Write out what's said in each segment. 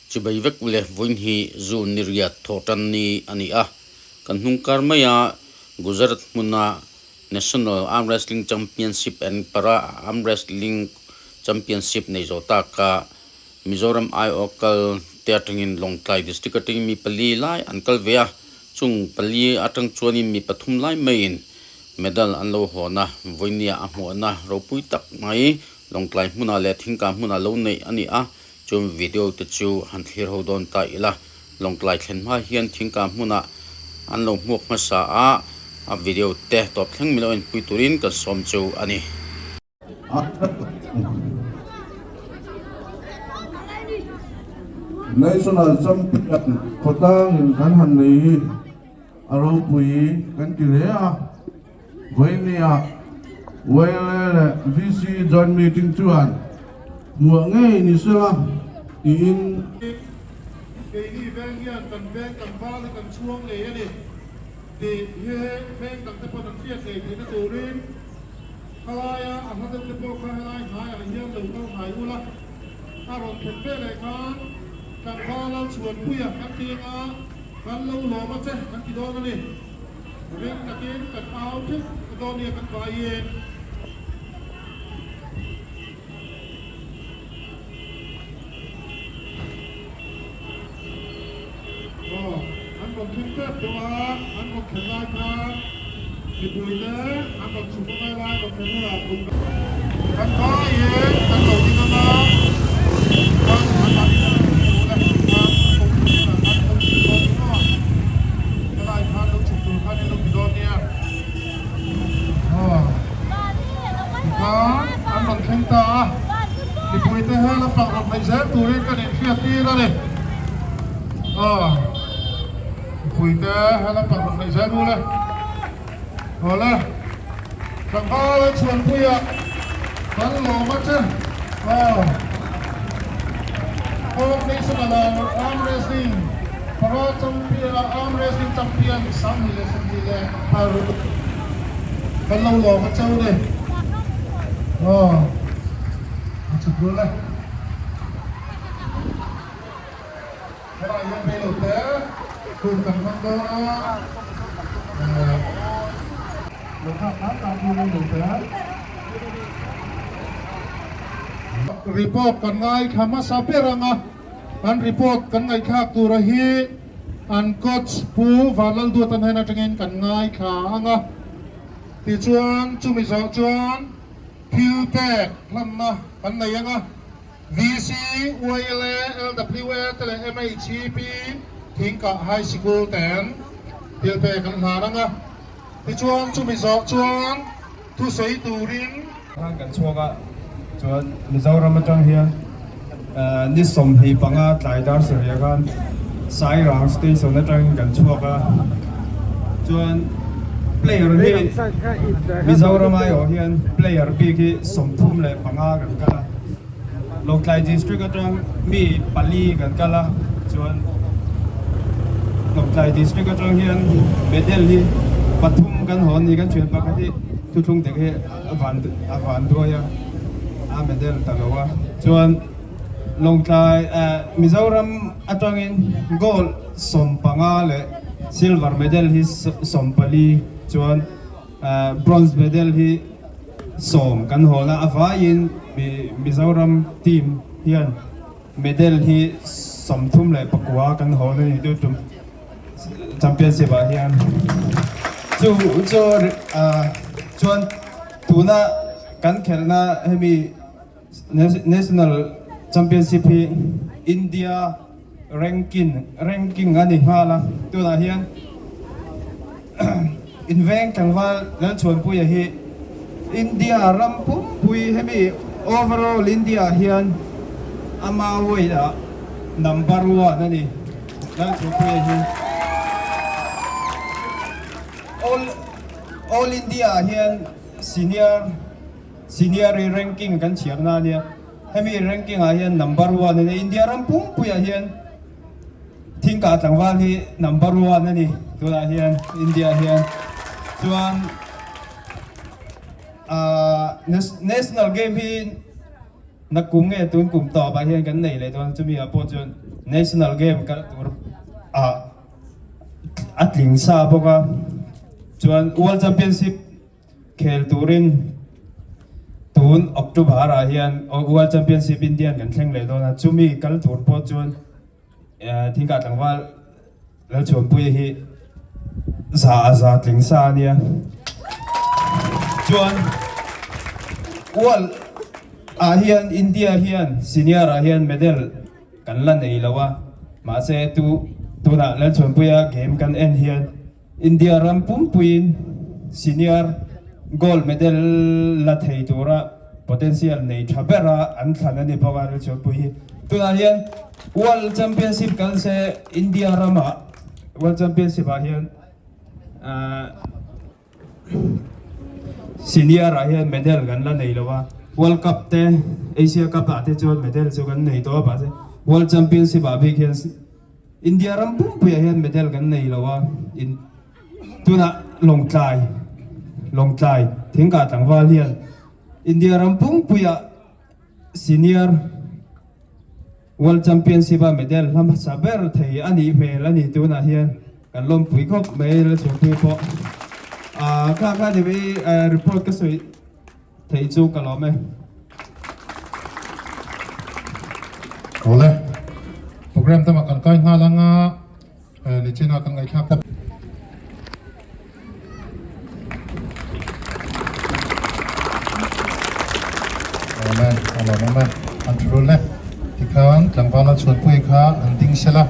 Chibai vek ule vawiin hi June ni riat thawh tan ni a ni a, kan hnung kar maia Gujarat hmuna National Arm Wrestling Championship and Para Arm Wrestling Championship nei zawh taka Mizoram aiawh kal te atangin Lawngtlai District atangin mi pali lai an kal ve a, chung pali atang chuanin mi pathum lai maiin medal an lo hawn a, vawinia a hmuahna ropui tak mai Lawngtlai hmunah leh Thingkah hmunah lo neih a ni a, chuan video te chu han thlir ho dawn ta ila, Lawngtlai thlen hma hian Thingkah hmunah an lo hmuak hmasa a, a video te tawp thleng milo enpui turin kan sawm chu a ni. National Champion khawtlangin kan han nei hi a ropui kan ti hle a, vawinia YLA leh VC joint meeting chuan hmuah ngei ni sela tiin. Keini veng hian kan veng kan val hi kan chhuang ngei a ni tih hi veng dangte pawh an hriat ngei theihna turin Khalaia a hla deuh te pawh kha helai hnaiah hian lo kal hnai ula, a rawn thlen ve leh khan tlangval Lalchhuanpuia kan ti anga kan lo lawm a che kan ti dawn a ni. Ring takin kan au theuh dawn nia kan vaiin. Aw, an rawn thleng tep tawh a, an rawn thlen lai khan mipuite an rawn chhuk a ngai lai rawn thlen hunah kum kan vaiin kan lo ding ang a, chuan an mahni chu tun a hmuh khan an lo chhuk hunah khan an lo chhuk dawn ni maw? Helai khan lo chhuk tur khan in lo ti dawn nia. Aw, tikhan an rawn thleng ta a, mipuite he lampang rawn hnaih zel turin kan inhriat tir a ni. Aw, mipuite he lampang rawn hnaih zel ule. Awle, tlangval a chhuanpuiah kan lawm a che. Aw, All National Arm Wrestling Para Champion Arm Wrestling Champion 2026 kan lo lawm a cheu ni. Aw, a chhuk rul e. Helai hian rei lo te hun kan hmang dawn a. Lo nghak hram hram chu rei lo te. Report kan ngaithla hmasa ber ang a. An report kan ngaihthlak tura hi an coach Pu Vanlalduata hnen atangin kan ngaithla ang a, tichuan chumi zawh chuan thil pek hlanna kan nei ang a, VC, YLA, LWA te leh MHEP Thingkah High Sikul ten thil pek an hlan ang a, tichuan chumi zawh chuan thusawi turin. Khan kan chhuak a, chuan Mizoram atang hian ni 25 tlai dar sarih khan Sairang station atangin kan chhuak a, chuan player hi Mizoram aiawh hian player bik hi 35 kan kal a, Lawngtlai district atang mi pali kan kal a, chuan Lawngtlai district atang hian medal hi pathum kan hawn ni kan thian pakhat hi. Thuthlung tek hi a van a van duai a, a medal ta lo a. Chuan Lawngtlai eh Mizoram atangin gold 15 leh silver medal hi 14 chuan eh bronze medal hi 10 kan hawn a, a vaiin Mizoram team hian medal hi 39 kan hawn a ni tu tum. Championship ah hian chu chu chuan tuna kan khelhna hemi National Championship hi India ranking ranking a ni nghal a tunah hian inveng tlangval Lalchhuanpuia hi India ram pumpui hemi overall India ah hian ama weight ah number one a ni. Lalchhuanpuia hi All All India ah hian senior senior ranking kan chhiar na ania hemi ranking ah hian number one a ni India ram pumpuiah hian Thingkah tlangval hi number one a ni tunah hian India hian chuan ah national game hi Nakum nge tun kum tawpah hian kan nei leh dawn chumi ah pawh chuan National game kal tur ah a tling sa bawk a chuan World Championship khel turin tun October ah hian World Championship Indian kan thleng leh dawn a chumi kal tur pawh chuan Thingkah tlangval Lalchhuanpuia hi za a za tling sa a nia. Chuan World ah hian India hian senior ah hian medal kan la nei lo a, mahse tu tunah Lalchhuanpuia game kan en hian India ram pumpuiin senior gold medal la thei tura potential nei tha bera an thlan a ni bawk a Lalchhuanpui hi. Tunah hian World Championship kal se India ramah World Championship ah hian Senior ah hian medal kan la nei lo a, World Cup te Asia Cup ah te chuan medal chu kan nei tawh a mahse World Championship ah bik hian India ram pumpuiah hian medal kan nei lo a, in tunah Lawngtlai Lawngtlai Thingkah tlangval hian India ram pumpuiah Senior World Championship a medal hla hmasa ber thei a nih hmel a ni tunah hian kan lawmpui khawp mai Lalchhungpui pawh ah kha kha ni mai report ka sawi thei chu ka lawm e. Awle, program tamah kan kai nghal anga nichina kan ngaihthlak tak. Amen a lawm awm e an thurul e tikhan tlangval a chhuanpui kha an ding sela.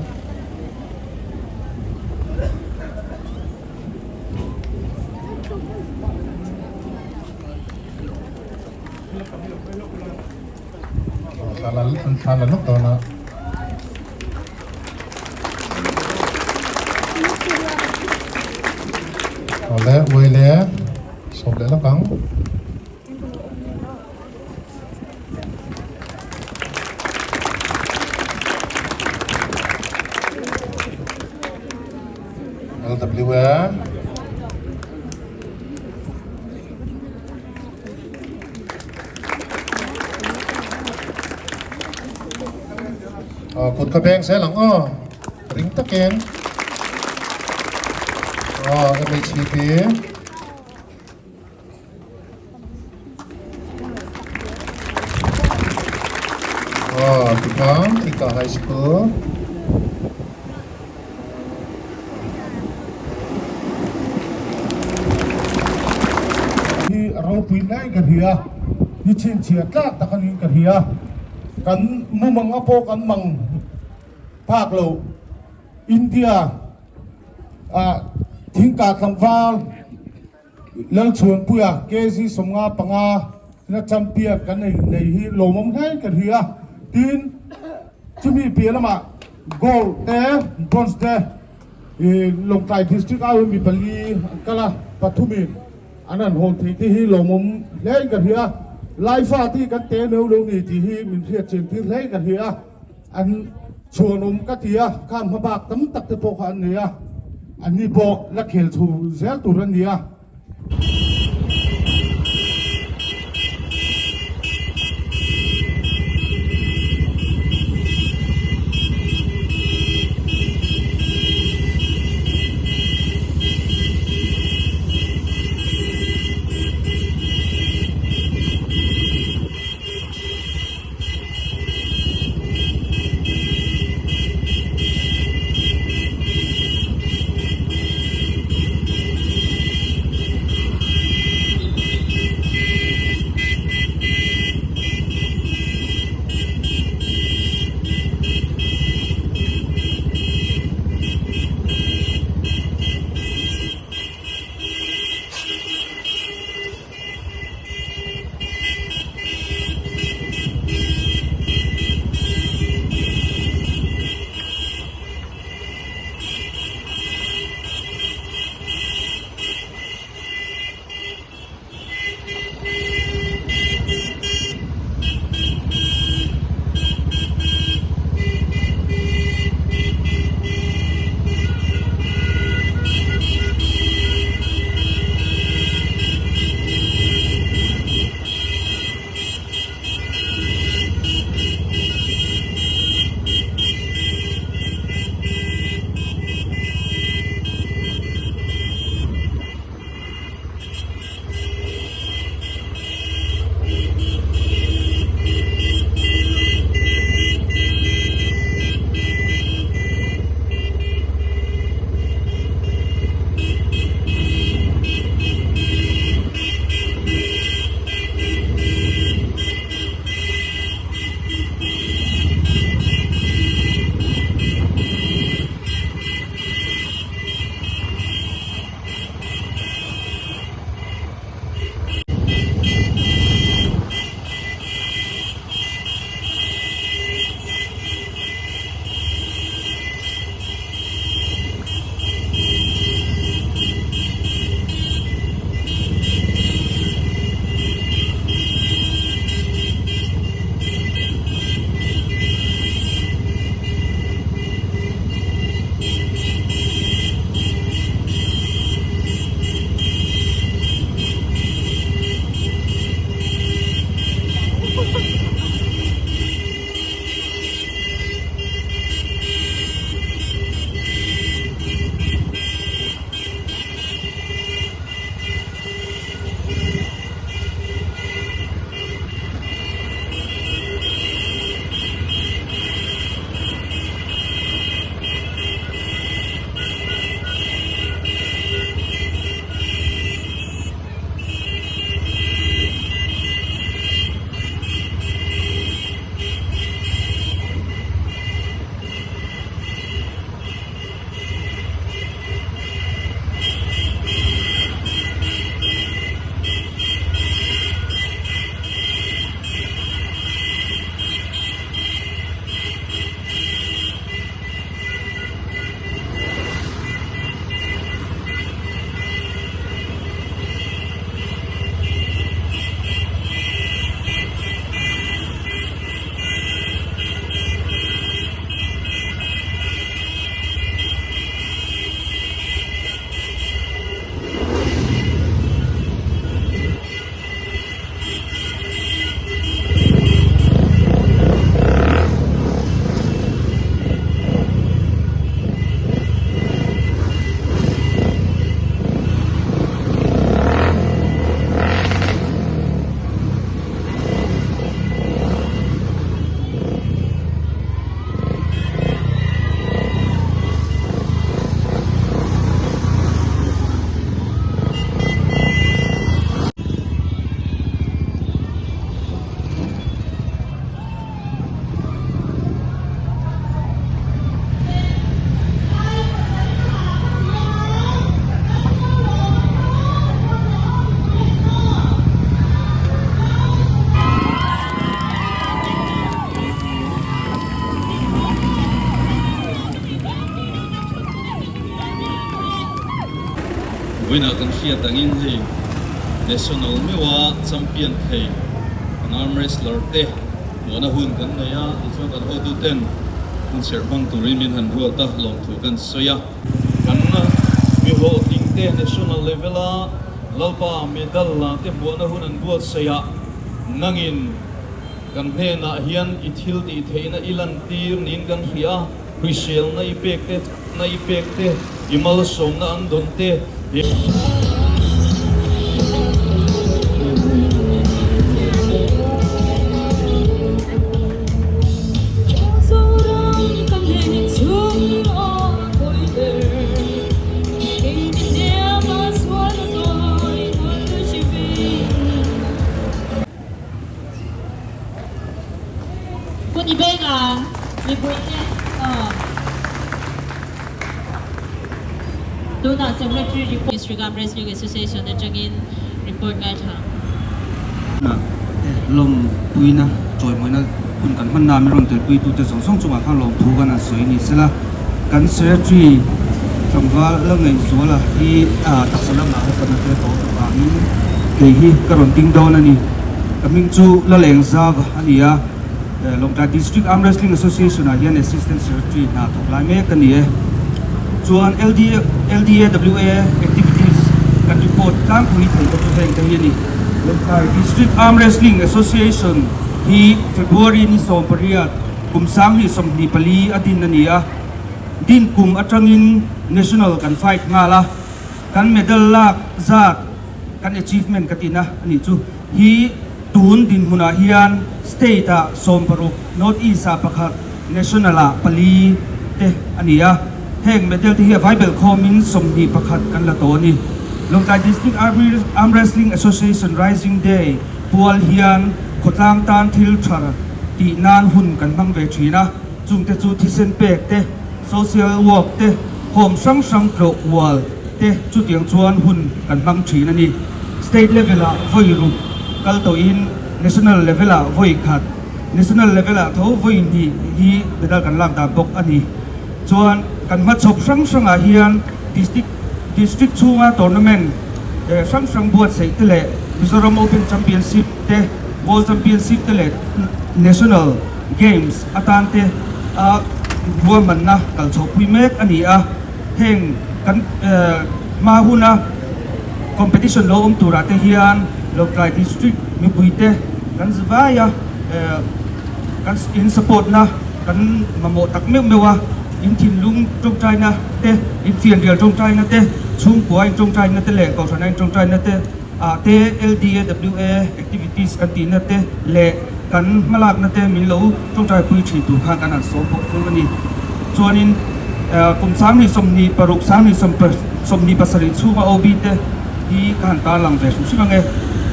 Thla la lawk dawn a. Awle uai le sawm leh lawk ang. LWA Kut ka beng zel ang aw ring takin aw MHCP aw tikhan Thika High School Hi a ropui mai ka hria, ni chhinchhiah tlak tak anin ka hria. Kan mumang a pawh kan mang phak lo. India ah thingkah tlangval Lalchhuanpuia KG 55 na champion kan nei nei hi lawmawm hle ka hria. Tin, chumi piah lamah gold te bronze te ih Lawngtlai district ah hian mi pali an kal a, pathumin an han hawn thei te hi lawmawm hle in ka hria. Laifa te hi kan te meu lo ni tih hi min hriat chian tir hle in ka hria. An chhuanawm ka ti a, khan hmabak tam tak te pawh kha an nei a, anni pawh la khel chho zel tur an ni a. Vawiinah kan hriat angin hei National meuha champion thei kan arm wrestler te hmuhna hun kan nei a, tichuan kan hotuten hun serh hmang turin min han ruat a, lawmthu kan sawi a. Kan mi hlawhtling te National level a Lalpa medal la te hmuhna hun an buatsaih a, nangin kan hnenah hian i thil tih theihna i lantir niin kan hria a. Hriselna i pek te, na i pek te, i malsawmna an dawn te, i. Kut i beng ang mipui te aw. Tunah Secretary Report District Arm Wrestling Association atangin report ngaithla ang. Na lawmpuina chawimawina hun kan hman na min rawn telpuitute zawng zawng chungah khan lawmthu kan han sawi ni sela, kan Secretary tlangval la ngaihzuala hi taksa lamah a fan a tel tawh avangin kei hi ka rawn ding dawn a ni. Ka hming chu Lalengzava a ni a, Lawngtlai District Arm Wrestling Association ah hian Assistant Secretary hna thawk lai mek a ni e. Chuan LDAWA activities kan report tlangpui thei te chu heng te hi a ni. Lawngtlai District Arm Wrestling Association hi February ni 18 kum 2024 a din a ni a, din kum atangin National kan fight nghal a, kan medal lak zat kan achievement ka tihna a nih chu. Hi tun dinhmunah hian state ah 60, North East ah pakhat, National ah pali te a ni a. Heng medal te hi a vai belh khawmin 21 kan la tawh a ni. Lawngtlai District Arm Wrestling Association Rising Day pual hian khawtlang tan thil tha tih nan hun kan hmang ve thin a, chungte chu thisen pek te, social work te, home hrang hrang tlawh kual te chutiang chuan hun kan hmang thin a ni. State level ah vawi ruk kal tawhin National level ah vawi khat, National level ah tho vawi hnih hi medal kan lak dan bawk a ni. Chuan kan hmachhawp hrang hrang ah hian District District chhunga tournament hrang hrang buatsaih te leh Mizoram Open Championship te, World Championship te leh National Games atan te a ruahmanna kal chhohpui mek a ni a. Heng kan hma huna competition lo awm turah te hian Lawngtlai District mipuite kan vai a, kan in support na kan mamawh tak meuh meuh a, in thinlung tawngtaina te, in fianrial tawngtaina te, chhungkua in tawngtaina te leh kohhrana in tawngtaina te ah te LDAWA activities kan tihna te leh kan hmalakna te min lo tawngtaipui thin tur khan kan han sawm bawk chu a ni. Chuanin kum 2026, 2027 chhunga OB te hi ka han tarlang ve hrim hrim ang e.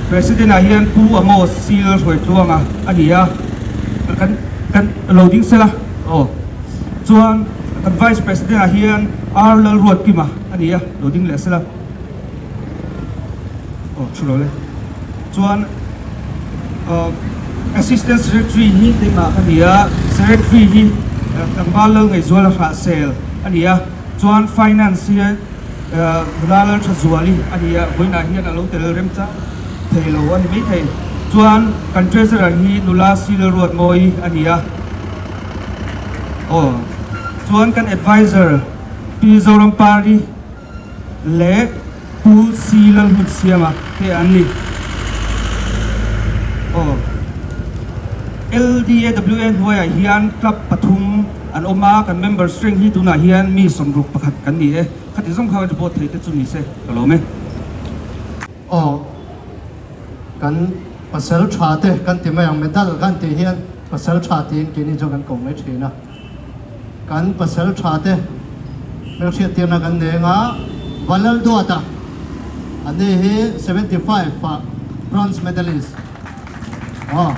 President ah hian Pu Amos Sil Hruaitluanga a ni a, kan kan lo ding sela aw. Chuan kan Vice President ah hian R Lalruatkima a ni a, lo ding leh sela. Aw thu lo le. Chuan Assistant Secretary hi keimah ka ni a, Secretary hi tlangval lal ngaihzual a hrah sel a ni a, chuan Finance hi nula lal tha zuali a ni a, vawiinah hian a lo tel remchang thei lo a ni maithei. Chuan kan Treasurer hi nula Sil Ruatmawi a ni a. Aw chuan kan Adviser Pi Zorampari leh Pu Si Lalhmunsiama te an ni. Aw. LDAWA hnuaiah hian club pathum an awm a, kan member strength hi tunah hian mi 61 kan ni e. Khati zawng kha report thei te chu ni se ka lawm e. Aw. Kan pasal tha te kan ti mai ang, medal kan tih hian pasal tha tiin keini chuan kan ko mai thin a. Kan pasal tha te hmelhriat tirna kan nei anga Valal Duata ani hi 75 ah bronze medalist aw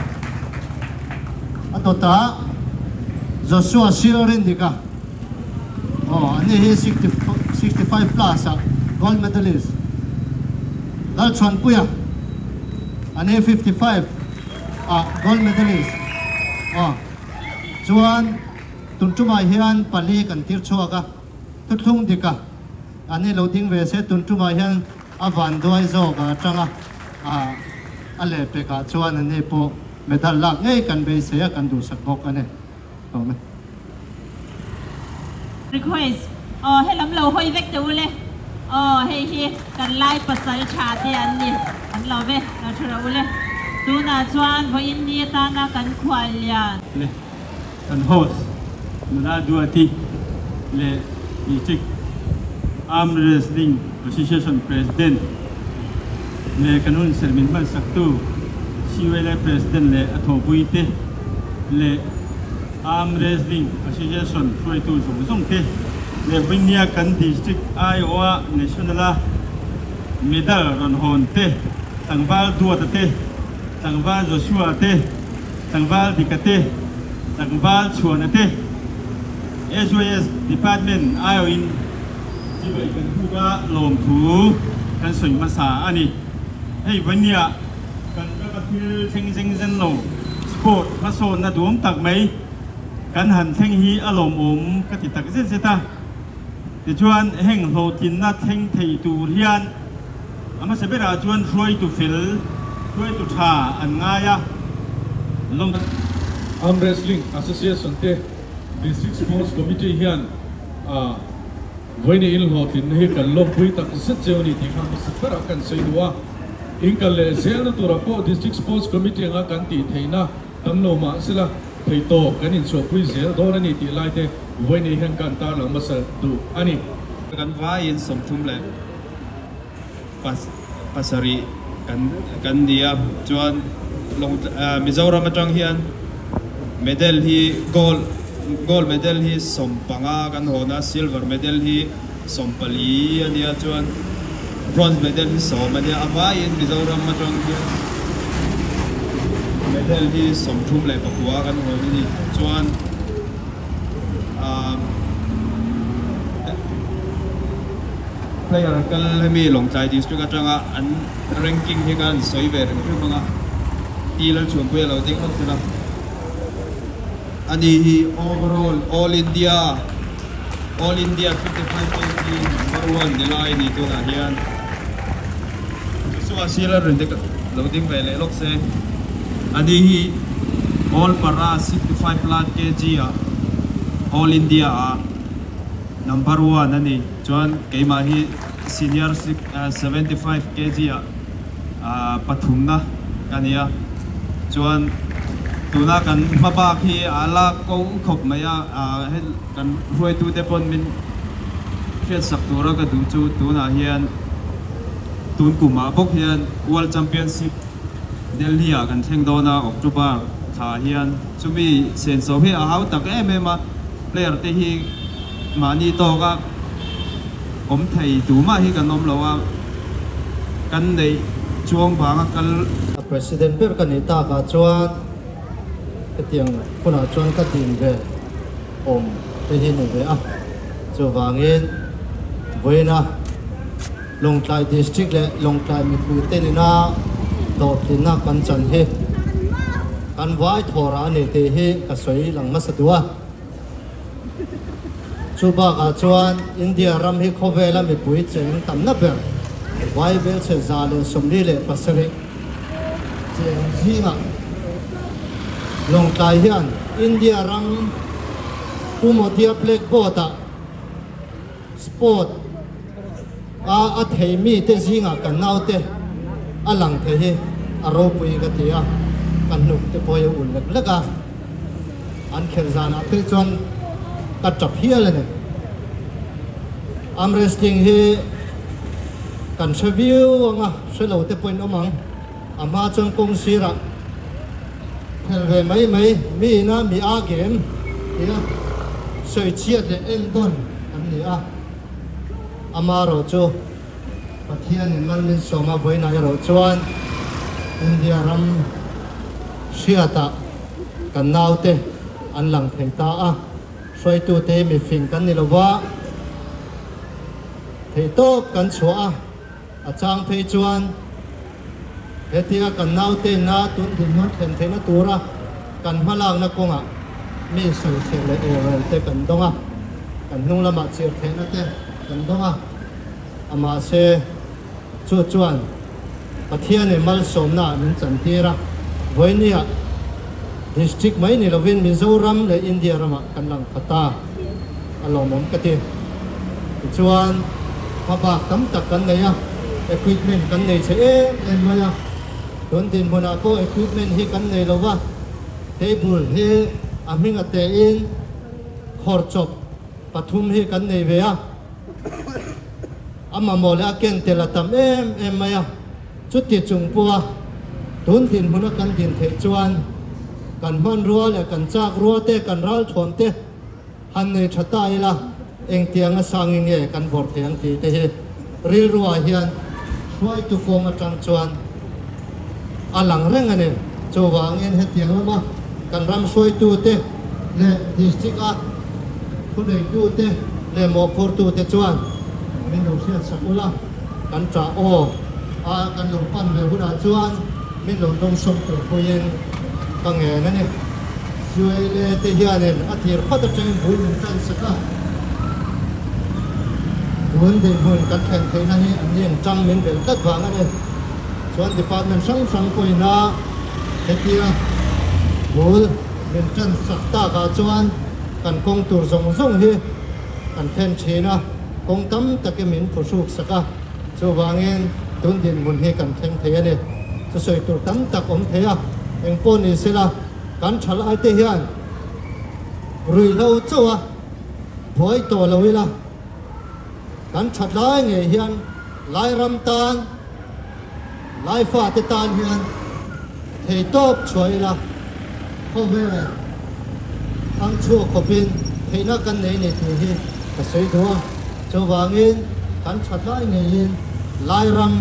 a dawtah Joshua Silrindika aw ani hi 65 plus ah gold medalist Lalchhuanpuia ani 55 ah gold medalist aw. Chuan tun tumah hian pali kan tir chhuak a, thuthlung dik a. Ani lo ding ve se tun tumah hian a vanduai zawk a atanga a lehpek ah chuan ani pawh medal lak ngei kan beisei a kan duhsak bawk a ni. Awm e. Request, Aw helam lo hawi vek teh ule. Aw hei hi kan lai pasal tha te an ni. An lo ve, lo thu rawh ule. Tunah chuan vawiin ni atana kan khual lian. Le kan host Nula Duati leh District Arm Wrestling Association President leh kan hun serh min hmansaktu CULA President leh a thawhpui te leh Arm Wrestling Association hruaitu zawng zawng te leh Vawinia kan District aiawha National-a medal rawn hawn te, tlangval Duata te, tlangval Joshua te, tlangval Dika te, tlangval Chhuana te, SYS Department aiawhin chibai kan puk a lawmthu kan sawi hmasa a ni. Hei Vawinia Kan rama thil thleng zeng zen lo sport hmasawnna duam tak mai kan han thleng hi a lawmawm ka ti tak zet zet a. Tichuan heng hlawhtlinna thleng thei tur hian a hmasa berah chuan hruaitu fel, hruaitu tha an ngai a. Lawng. Arm Wrestling Association te District Sports Committee hian a Vawiin inhlawhtlinna hi kan lawmpui tak zet cheu a ni tih kha hmasa berah kan sawi duh a. Inkal leh zelna turah pawh District Sports Committee anga kan tih theihna tam lo mah sela theihtawp kan inchhuahpui zel dawn a ni tih lai te vawiin hian kan tarlang hmasa duh a ni. Kan vaiin 30 leh pasarih kan ni a, chuan Mizoram atang hian medal hi gold gold medal hi 15 kan hawn a, silver medal hi 14 a nia, chuan bronze medal hi 10 a nia, a vaiin Mizoram atang hian medal hi 39 kan hawn a ni, chuan. Player kal hemi Lawngtlai District atanga an ranking hi khan sawi ve reng reng ang a, Pi Lalchhuanpuia lo ding lawk thung a, ani hi overall all India all India 55 kg number one ni lai a ni tunah hian Joshua Sir rawn lo ding ve leh lawk se, ani hi all para 65 plus kg ah all India ah Number one a ni. Chuan keimah hi senior 75 kg ah pathumna ka ni a. Chuan tuna kan hma bak hi a la ko khawp mai a, hei kan hruaitute pawn min hriatsak tura ka duh chu tunah hian tun kumah bawk hian World Championship Delhi ah kan thleng dawn a, October thla hian chumi senso hi a hau tak em em a. Player te hi mahni tawka awm thei tumah hi kan awm lo a, kan neih chuang vanga kal. A president ber ka nih takah chuan hetiang hunah chuan ka din ve awm te hi ni ve a, chuvangin vawiina Lawngtlai District leh Lawngtlai mipui te nena hlawhtlinna kan chan hi kan vai thawrah a ni tih hi ka sawi lang hmasa duh a. Chu bakah chuan India ram hi khawvela mipui cheng tamna ber vai velchhe 147 cheng zingah Lawngtlai hian India ram Pu Modia Blackboard ah Sport a a thei mite zingah kan naute a lang thei hi a ropui ka ti a, ka hnuk te pawh hi a ul lek lek a, an khelh zanah phei chuan ka tap hial a ni. Arm wrestling hi kan hre viau ang a, hre lo te pawhin awm ang, a hma chuan kawng sirah khelh ve mai mai mi ina mi a game tia sawi chhiat leh en dawn an ni a, amaherawh chu Pathianin mal min sawm a vawiinah erawh chuan India ram hriatah kan naute an lang thei ta a, hruaitute mifing kan ni lova theihtawp kan chhuah a. A chang phei chuan hetia kan naute ina tun dinhmun thlen theihna tura kan hmalakna kawngah mi sawichhe leh errel te kan dawng a, kan hnung lamah chirh theihna te kan dawng a. A mahse, chu chuan Pathianin malsawmna min chantir a, vawinia District mai ni lovin Mizoram leh India ramah kan lang pha ta a lawmawm ka ti. Tichuan, hmabak tam tak kan nei a, equipment kan nei chhe em em mai a, tun dinhmunah pawh equipment hi kan nei lo va, table hi a hming a tein khawr chawp pathum hi kan nei ve a, a mamawh leh a ken tel a tam em em mai a. Chuti chung pawha tun dinhmuna kan din theih chuan kan hmanrua leh kan chak rua te, kan ralthuam te han nei tha ta ila engtianga sangin nge kan vawrh thei ang tih te hi rilruah hian hruaitu kawng atang chuan a lang reng a ni. Chuvangin hetiang lama kan ram hruaitu te leh district a thuneitu te leh mawhphurtu te chuan min lo hriatsak ula. Kan ṭah aw a kan lo pan ve hunah chuan min lo dawngsawm tur pawhin ka ngen a ni. Suaile te hianin a tir phawt aṭangin bul min ṭan sak a, tun dinhmun kan thlen theihna hi an ni engṭang min belh tlat vang a ni. Chuan department hrang hrang pawhina hetia bul min ṭan sak takah chuan kan kawng tur zawng zawng hi kan thlen ṭhin a. Kawng tam takin min phuhruk sak a, chuvangin tun dinhmun hi kan thleng thei a ni. Chu sawi tur tam tak awm thei a, engpawh ni sela kan tha lai te hian ruihhlo chauh a buai tawh lo ila, kan that lai ngei hian Lairam tan, Laifate tan hian theitawp chhuah ila khawvel thang chhuak khawpin theihna kan nei nei tih hi ka sawi duh a. Chuvangin kan that lai ngeiin Lairam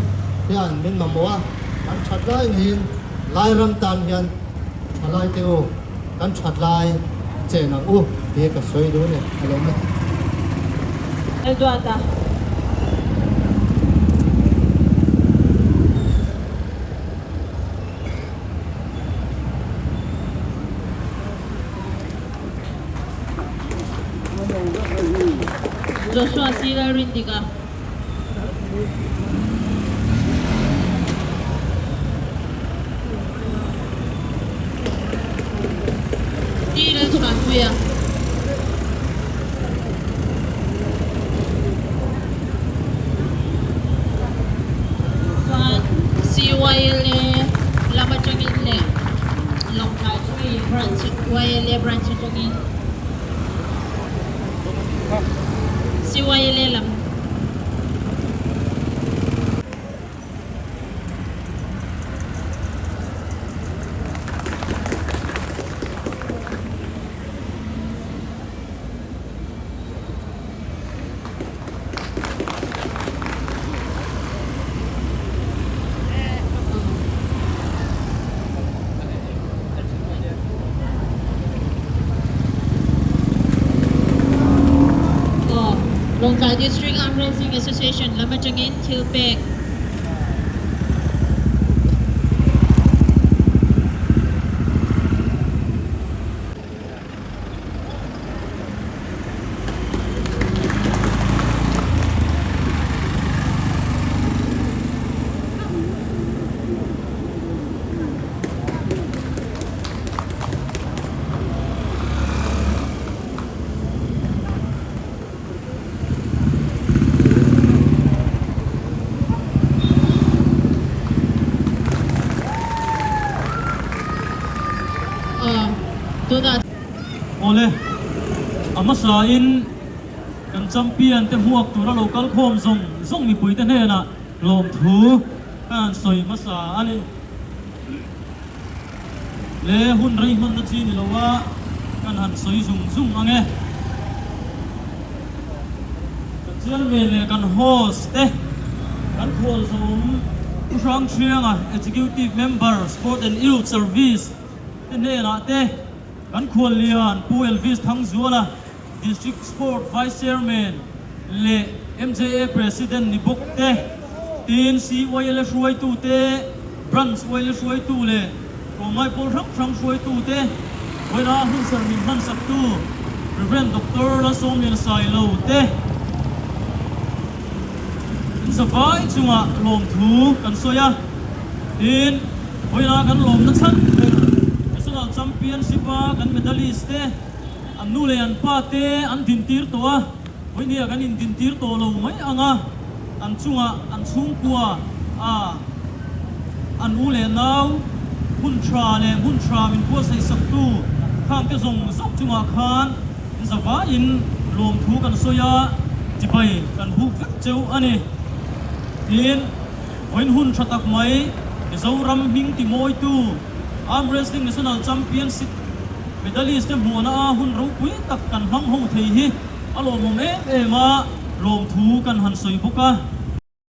hian min mamawh a, kan that lai ngeiin Lairam tan hian tha lai teh u, kan that lai chen ang u tih ka sawi duh a ni. A lawm e. Elduata. Joshua C. Lalrindika. T. Lalchhuanpuia. Chuan CYLA lam atangin leh Lawngtlai Tree Branch YLA Branch atangin CYLA lam Lawngtlai District Arm Wrestling Association lam atangin thil pek. Awle, a hmasain kan champion te hmuak tura lo kal khawm zawng zawng mipuite hnenah lawmthu ka han sawi hmasa a ni. Le hun rei hmanna chi ni lo a, kan han sawi zung zung ang e. Kan chairman leh kan host te, kan khualzawm Pu Hrangthrianga, Executive Member, Sport and Youth Service te hnenah te, kan khuallian Pu Elvis Thangzuala, District Sport Vice Chairman leh MJA President ni bawk te, tin CYLA hruaitu te, Branch YLA hruaitu leh tlawmngai pawl hrang hrang hruaitu te, vawiina hunserh min hmansaktu Rev. Doctor Lalsawmlian Sailo te, In zavai chungah lawmthu kan sawi a, tin, vawiina kan lawmna chhan ber National Championship-a kan medalist te, an nu leh an pa te an dintir tawh a, vawinia kan indintir tawh lo mai ang a, an chungah an chhungkua a an u leh nau hun tha leh hmun tha min buatsaih saktu khangte zawng zawng chungah khan Zavaiin lawmthu kan sawi a, chibai kan buk vek cheu a ni. Tin, vawiin hun tha tak mai Mizoram hming ti mawitu Arm Wrestling National Championship medalist te hmuhna a hun ropui tak kan hmang ho thei hi a lawmawm em em a, lawmthu kan han sawi bawk a.